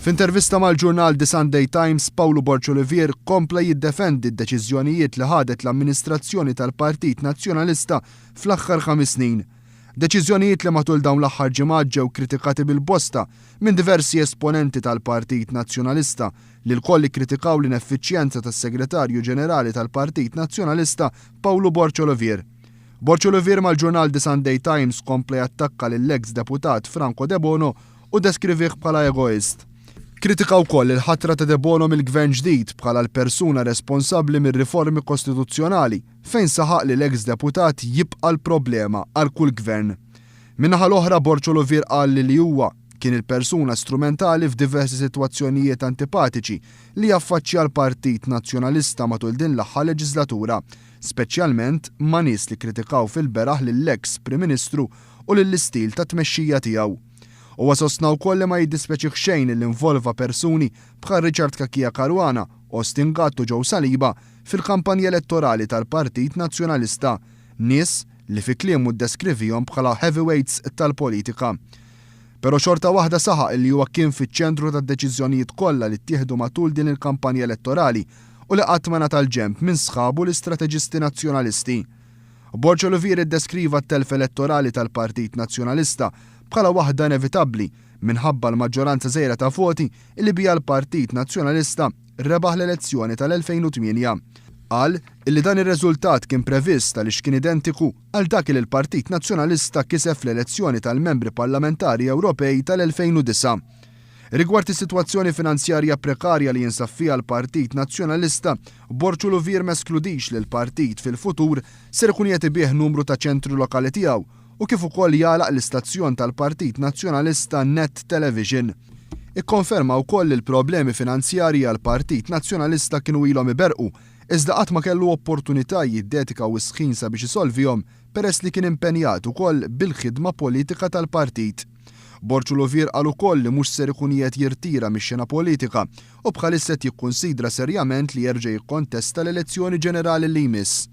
F'intervista mal-ġurnal The Sunday Times, Pawlu Borg Olivier kompla jiddefendi d-deċiżjonijiet li ħadet l-amministrazzjoni tal-Partit Nazzjonalista fl-aħħar 5 snin. Deċiżjonijiet li matul dawn l-aħħar ġimgħat ġew kritikati bil-bosta minn diversi esponenti tal-Partit Nazzjonalista li lkoll ikkritikaw l-ineffiċjenza tas-Segretarju Ġenerali tal-Partit Nazzjonalista Pawlu Borg Olivier. Borg Olivier mal-ġurnal The Sunday Times kompla jattakka lill-eks deputat Franco Debono u ddeskrivih bħala egoist. Kritika wkoll il-ħatra ta' Debono mill-Gvern ġdid bħala l-persuna responsabbli mir-riformi kostituzzjonali fejn saħaq li l-eks deputat jibqa' l-problema għal kull gvern. Min-naħa l-oħra Borg Olivier qal li li huwa kien il-persuna strumentali f'diversi sitwazzjonijiet antipatiċi li affaċċja l-Partit Nazzjonalista matul din l-aħħar leġiżlatura, speċjalment ma' nies li kkritikaw fil-beraħ lill-eks Prim Ministru u lill-istil ta' tmexxija tiegħu. Huwa sostna wkoll li ma jiddispjaċih xejn li involva persuni bħal Richard Cachia Caruana, Austin Gatt u Joe Saliba fil-kampanja elettorali tal-Partit Nazzjonalista, nies li fi kliemu ddeskrivihom bħala heavyweights tal-politika. Però xorta waħda saħaq li huwa kien fiċ-ċentru tad-deċiżjonijiet kollha li ttieħdu matul din il-kampanja elettorali u li qatt ma ngħata l-ġenb minn sħabu l-istrateġisti Nazzjonalisti. Borg Olivier iddeskriva t-telf elettorali tal-Partit Nazzjonalista bħala waħda inevitabbli minħabba l-maġġoranza żgħira ta' voti li biha l-Partit Nazzjonalista rebaħ l-elezzjoni tal-2008. Qal illi dan ir-reżultat kien previst għaliex kien identiku għal dak li l-Partit Nazzjonalista kiseb fl-elezzjoni tal-Membri Parlamentari Ewropej tal-2009. Rigward is-sitwazzjoni finanzjarja prekarja li jinsab fiha l-Partit Nazzjonalista, Borg Olivier m'eskludix li l-partit fil-futur ser ikun qiegħed ibigħ numru ta' ċentri lokali tiegħu u kif ukoll jagħlaq l-istazzjon tal-Partit Nazzjonalista Net Television. Ikkonferma wkoll li l-problemi finanzjarji għall-Partit Nazzjonalista kienu ilhom iberrqu, iżda qatt ma kellu opportunità jiddedika wisq ħin sabiex isolvihom peress li kien impenjat ukoll bil-ħidma politika tal-partit. Borg Olivier qal ukoll li mhux ser ikun qiegħed jirtira mix-xena politika u bħalissa qed jikkunsidra serjament li jerġa' jikkontesta l-elezzjoni ġenerali li jmiss.